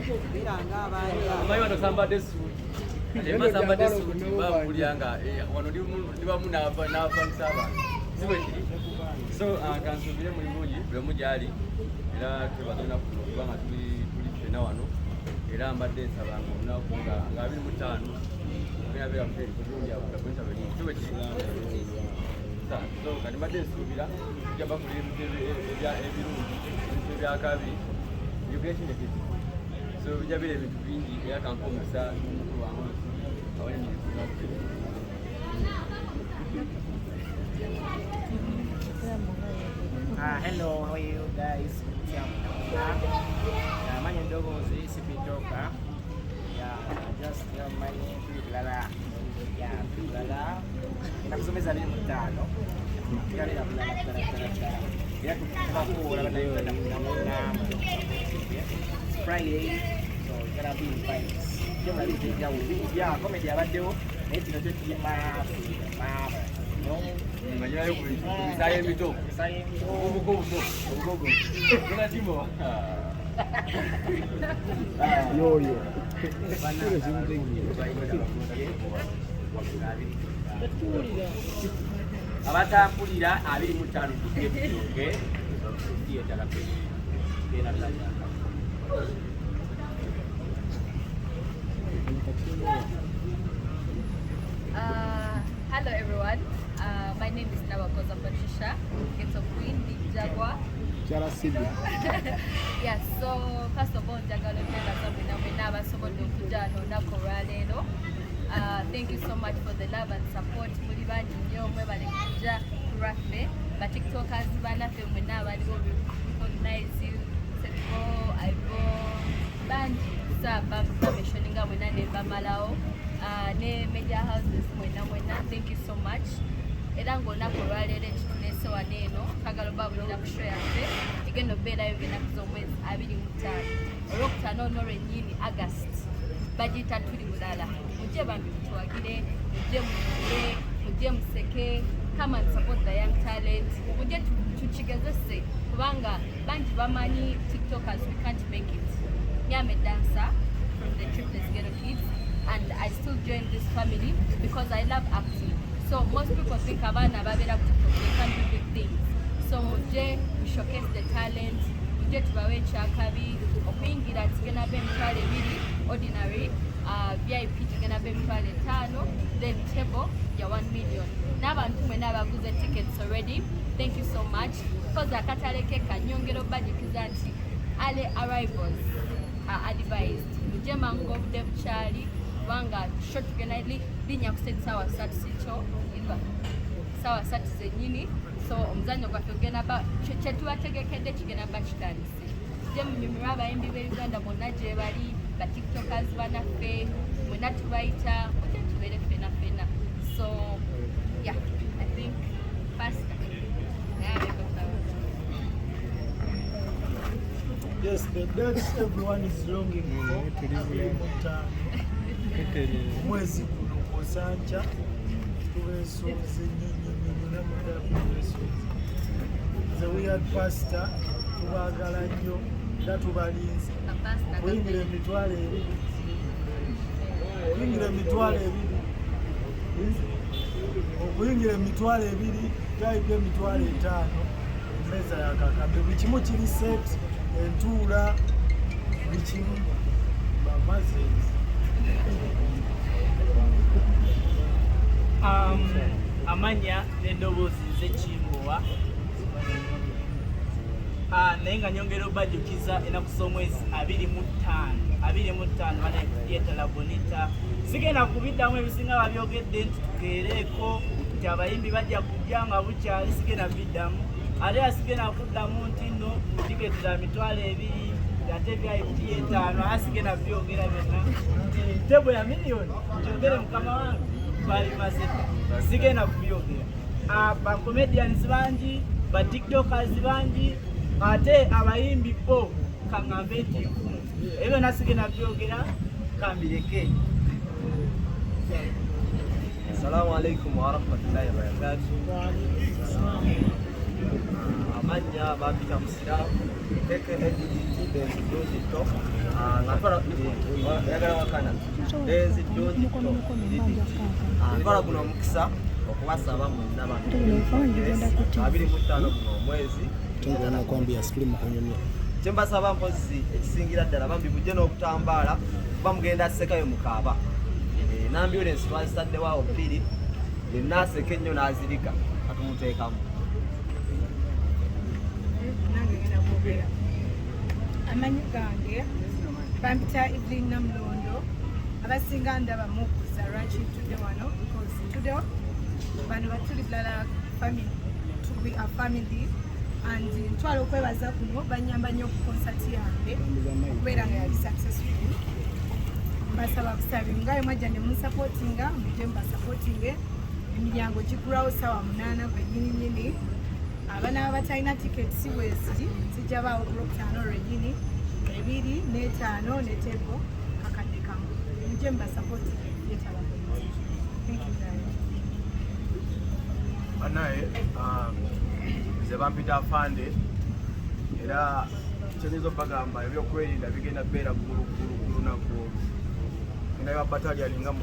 Omanyi wano sambadde suuti, ema sambadde suuti bampulira nga wano ndi wamu n'abapanisa abantu, si bwe kiri? So kansuubire muli bulungi buli omu gyali, era twebaza olunaku luno kubanga tuli ffena wano. Era mbadde nsaba nga olunaku nga 25 ogenda beera kubulungi awo gabonisa bwenyini, si bwe kiri? So kati mbadde nsuubira tujja bakulira ebintu ebirungi, ebintu ebyakabi, njogera kinekezi. So bijja beera ebintu bingi, era kankomesa n'omukulu wange ono awone emirimu. Hello, how are you guys? Manya ndowooza sipitoka. Yeah, just manyi tuli bulala. Yeah, tuli bulala. Ennaku z'omwezi 25. Tugalira bulala ddala ddala ddala. Era tubakuwola Bannayuganda mwenna mwenna. It's Friday, so it's gonna be vibes. Byo mulabi ebyenjawulo bingi bya comedy abaddewo, naye kino kyo kiri maafi maafi. No? Manyirayo ku misaayi emito. Misaayi emito. Obugo buto, obugogo gunatimo. Yoyo. Abatampulira, 25 tujje tuyoge theatre genda. Hello everyone. My name is Nawakoza Patricia, Ghetto Queen, Big Jaguar. Kyala Sidi. Yes, so first of all, njagala okwebaza mwenna mwenna abasobodde okujja wano olunaku olwaleero. Thank you so much for the love and support. Muli bangi nnyo, mwebale kujja ku lwaffe. Ba TikTokers bannaffe mwenna abaliwo, we recognize you. Seko, Ivo, bangi sa bamentioninga mwenna ne bamalawo. Ne media houses mwenna mwenna, thank you so much. Era ng'olunaku olwaleero ekituleese wano eno, twagala obabulira ku show yaffe egenda okubeerayo ng'ennaku z'omwezi 25, Olwokutaano ono lwennyini, August. Bagiyita Tuli Bulala. Mujje bambi mutuwagire, mujje mukule, mujje museke, come and support the young talent. Mujje tukigezese kubanga bangi bamanyi TikTokers we can't make it. Me, I'm a dancer from the Triplets Ghetto Kids and I still join this family because I love acting. So most people think abaana babeera ku TikTok they can't do big things. So mujje we showcase the talent, mujje tubawe ekyakabi. Okuyingira kigenda ba 20,000 ordinary, VIP kigenda ba 50,000, then table ya 1 million. N'abantu mwena abaguze tickets already, thank you so much, because akatale ke kanyongera obbajukiza nti early arrivals are advised. Mujje mangu obudde bukyali, kubanga show tugenda linnya ku stage 3:00, sikyo iva 3:00 zennyini. So omuzannyo gwaffe gugenda ba kyetubategekedde kigenda ba kitandise. Mujje munyumirwe abayimbi b'e Uganda bonna gye bali, ba TikTokers banaffe mwenna tubayita, mujje tubeere ffena ffena. So yeah, I think faster naye abeeko. Yes, the date everyone is longing for, 25 omwezi guno kwosankya. Tubeesunze nnyo nnyo nnyo nnyo, namuddala tubeesunze. The Weird Pastor, tubaagala nnyo era tubalinze. Okuyingira 20,000, okuyingira 20,000, okuyingira 20,000, VIP 50,000, emmeeza yakakadde, buli kimu kiri set, entuula, buli kimu bamaze. Amanya n'eddoboozi nze Kimbowa. Naye nga nyongera obajjukiza ennaku z'omwezi 25, 25 bane theatre La Bonita. Sigenda kubiddamu, ebisinga babyogedde nti tukeereeko nti abayimbi bajja kujja nga bukyali. Sigenda biddamu, ate era sigenda kuddamu nti nno tiketi za 20,000 ate VIP 5,000. Ate sigenda byogera byonna nti table ya miliyoni nkyogere mukama wange twalimaze, sigenda kubyogera. Ba comedians bangi, ba TikTokers bangi, ate abayimbi bo kaŋŋambe nti nkumu. Ebyo byonna sigenda byogera, kambireke. Assalamu alaikum warahmatullahi wabarakatuh. Amannya bampita Musiraamu aka DDT Benzi Dojito, nga yagala wakana Benzi Dojito DDT. Ntwala guno omukisa okubasaba mwenna bantu 25 guno omwezi. Nakwambia situli mukunyumya. Kyembasaba mpozi ekisingira ddala, bambi mujje n'obutambaala kuba mugenda sekayo mukaaba. N'ambulance twazitaddewo awo bbiri, yenna aseka ennyo n'azirika atumuteekamu. Nange ngenda kwogera. Amanyi gange bampita Evelyn Namulondo. Abasinga ndaba mukuza lwaki ntudde wano, because ntuddewo bano batuli bulala family, we are family, and ntwala okwebaza kuno banyamba nnyo ku concert yange okubeera nga yali successful. Mbasaba busabi nga mwajja ne munsupportinga, mujje mubasupportinge. Emiryango gigulawo sawa 8 gwennyini nyini. Abaana batalina tiketi bweziri zijja baawo ku Lwokutaano lwennyini, 25 ne table 1,000. Mujje mubasupportinge yetaba. Thank you very much. Banaye, nze bampita Afande, era kyenyinza obagamba, ebyokwerinda bigenda beera ggulu ku lunaku olwo. Ngenda bya battalion nga 6,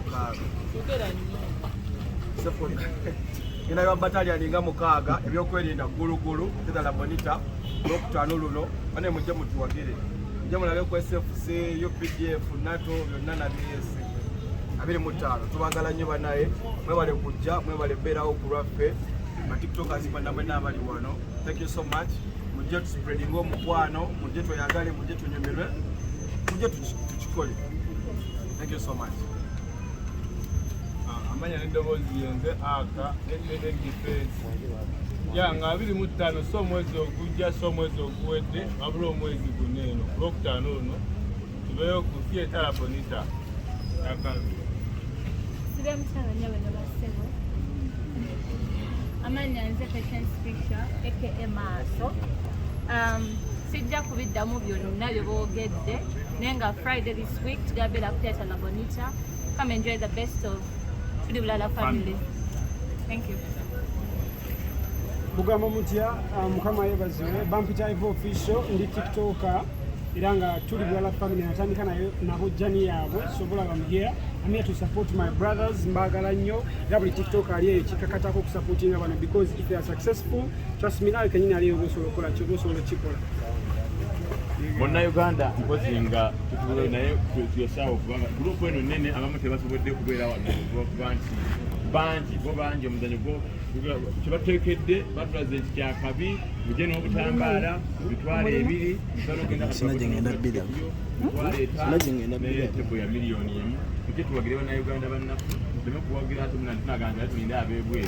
ngenda bya battalion nga 6. Ebyokwerinda ggulugulu Theatre La Bonita Lwokutaano luno. Bane, mujje mutuwagire, mujje mulabe ku SFC, UPDF, NATO byonna na BS 25. Tubagala nnyo banaye, mwebale kujja, mwebale beerawo ku lwaffe. Batiktokers bonna mwenna abali wano, thank you so much. Mujje tuspreadinga omukwano, mujje tweyagale, mujje tunyumirwe, mujje tukikole. Thank you so much. Amanya n'eddoboozi yenze aka Defense ya nga 25, so omwezi ogujja, so omwezi oguwedde, wabula omwezi guno eno ku Lwokutaano luno tubeeyo ku Theatre La Bonita yakabi. Sibe mukyala nnyo bano bassebo. Amannya nze Patience Picture aka Maaso. Sijja kubiddamu byonna bye boogedde, naye nga Friday this week tugabeera ku Theatre La Bonita. Come enjoy the best of Tuli Bulala family. Thank you. Bugamba mutya? Mukama yeebazibwe. Bampita Ivo Official, ndi TikToker era nga Tuli Bulala family natandika nayo nabo journey yaabwe. Sobola, I'm here, I'm here to support my brothers. Mbagala nnyo, era buli TikToker ali eyo kikakatako okusupportinga bano, because if they are successful, trust me, nawe kenyini aliyo oba osobola okukola ki, oba osobola okukikola. Munnayuganda, mpozi nga tutuule naye tuyasaawo, kubanga group eno nene, abamu tebasobodde kubeera wano olwokuba nti bangi, bo bangi. Omuzanyo gwo kyebateekedde batulaze nti kyakabi. Mujje n'obutambaala, 20,000. Sinajje ngenda bbiri. 5,000 Sinajje ngenda bbiri. Table ya 1,000,000. Mujje tuwagire Bannayuganda bannaffe, tuleme kuwagira ate munantunaganja tulinde ab'ebweru.